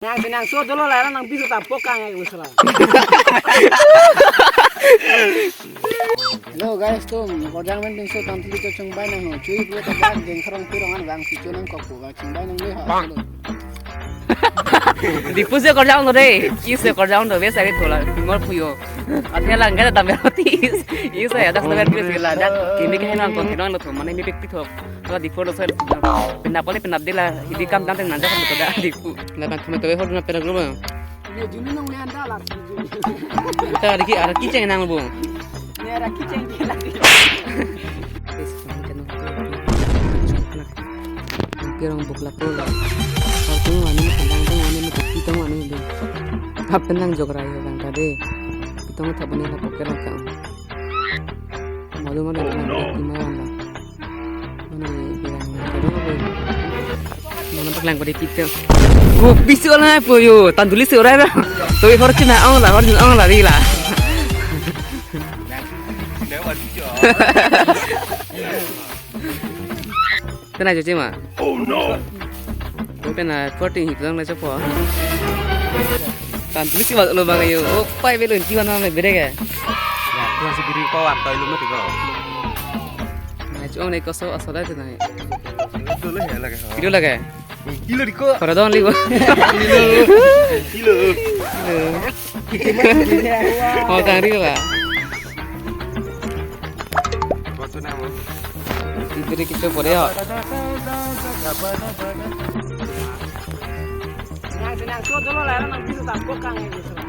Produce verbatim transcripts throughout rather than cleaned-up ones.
Nang sinang so dolo la nang bisu ta pokang ya gusra. Hello guys, tum korjang men pinso tangtuli chok chongbai nang ho. Chui pura ta bak geng kharong pirong an bang si chonang kok ko bang chingbai nang le ha. Diphu si korjang do de, isi korjang do, bes ari thola, pimor puyo. Athe lang gada tambe roti, isi ya, das tambe roti sila, dak, kini ke henang kon, henang lo thom, mane mi pik pithok. Thola Diphu lo sel, pinap poli pinap dila, hidi kam tang tang nang jak betul dak Diphu. Laban thom to hor na pera grup. Ini juni nong le anda la, juni. Kita ada ki, ada kiceng nang bu. Ini ada kiceng ki lagi. Pirong buk lapu la. Kau tong wani ma kandang tong wani ma kopi tong wani dun. Hap tenang jok rayo bang tadi. Pitong thap bani la poker la kang. Malu malu tenang bani kima wan la. Mana ni pirang ni kedong apa? Mana paklang pada pitong. Kopi si olah po yo. Tangtuli si olah la. Toi hor china ong la, hor china ong la di la. Pena joji ma? Oh no! Pena fourteen hik lang na jopo. Tangtuli si lo bang yo. Oh, pai belo inti wana me bere ke. Ya, tuan si diri ko wan toy lu mati ko. Na chong ne koso asola tu na. Itu le ya lagi. Video lagi. Kilo di ko. Para don libo. Kilo. Kilo. Oh, tang ri ba. Kau tu nama. Diberi kita pore ya. Nang sinang so dolo la nang bisu ta pokang ya gusra.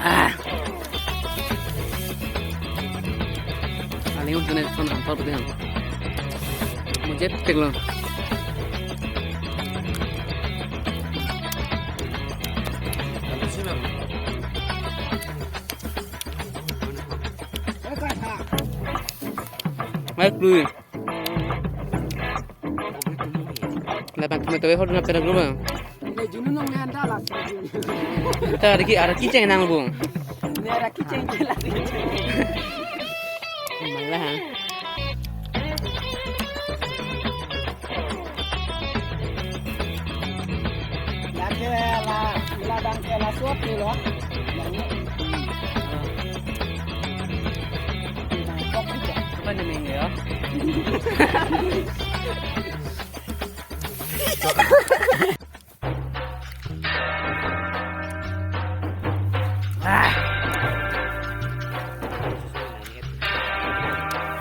Ah. Aling un tene phone ham pa budi ham. Mujhe pek lo. Mai lui. Laban tomato hot na pera grup. Ini juni nong le anda la. Kita ada ki, ada kiceng nang bu. Ini ada kiceng ki lagi. Malah. Yang ke la, la dang ke la suap ni lo. Yang ini. Apa namanya ya? Ah.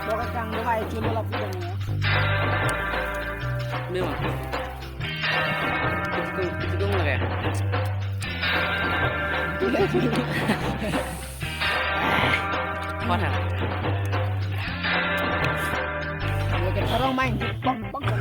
Bawa kang, bawa air cun dalam pidang ya. Memang. Itu, itu dong lah ya. Mana? Dia ke orang main, bang, bang, bang.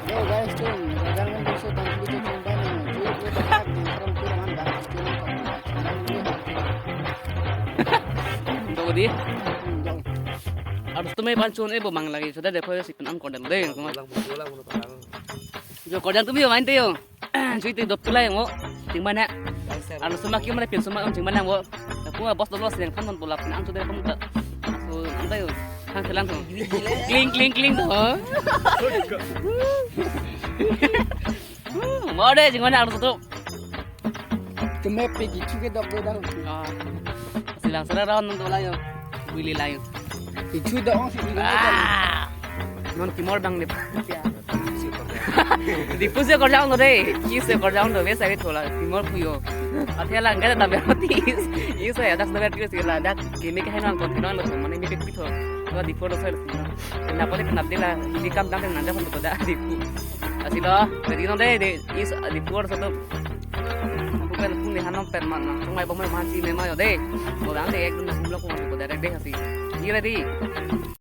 Yo guys, tum, jangan lupa tonton video channel kami. Cui, cui, tekan di saran kurang anda. Channel kami. Channel ini. Untuk di? Hmm, dong. Harus tuh main pancun, eh, bomang lagi. Sudah deh, pokoknya si penang kordel deh. Bola, bola, bola, bola. Jo, kordel tuh main tuh yo. Cui tuh dop tuh lah yang mau. Ting mana? Anu suma kiu mana pin suma ting mana yang mau. Aku bos dolo sih yang kan nonton bola penang tuh deh kamu tak. So, nanti yo. Kan jalan tuh. Kling, kling, kling tuh. Hmm, mau deh, ting mana anu tuh. Kemep pe kichu ke dok do dang. Ah. Silang sera rawan nang dola yo. Wili layo. Kichu dok si wili dok. Ah. Non kimor dang deh. Ya. Diphu si korjang do deh. Isi korjang do, bes ari thola. Kimor puyo. Athe lang gada tambe roti. Isi ya, das tambe roti sila. Dak kini ke henang kon henang lo, mane mi pik pithok. Thola Diphu lo sel. Pinap poli pinap dila. Hidi kam tang tang nang jak betul dak Diphu. Lasi lo, ready non dei, dei, is, di tour satu. Bukan pun di hanom pen man, langsung mai bomai man si mema yo dei. Modang dei, ekdom humlo ko ko direct dei hasi. Ni ready?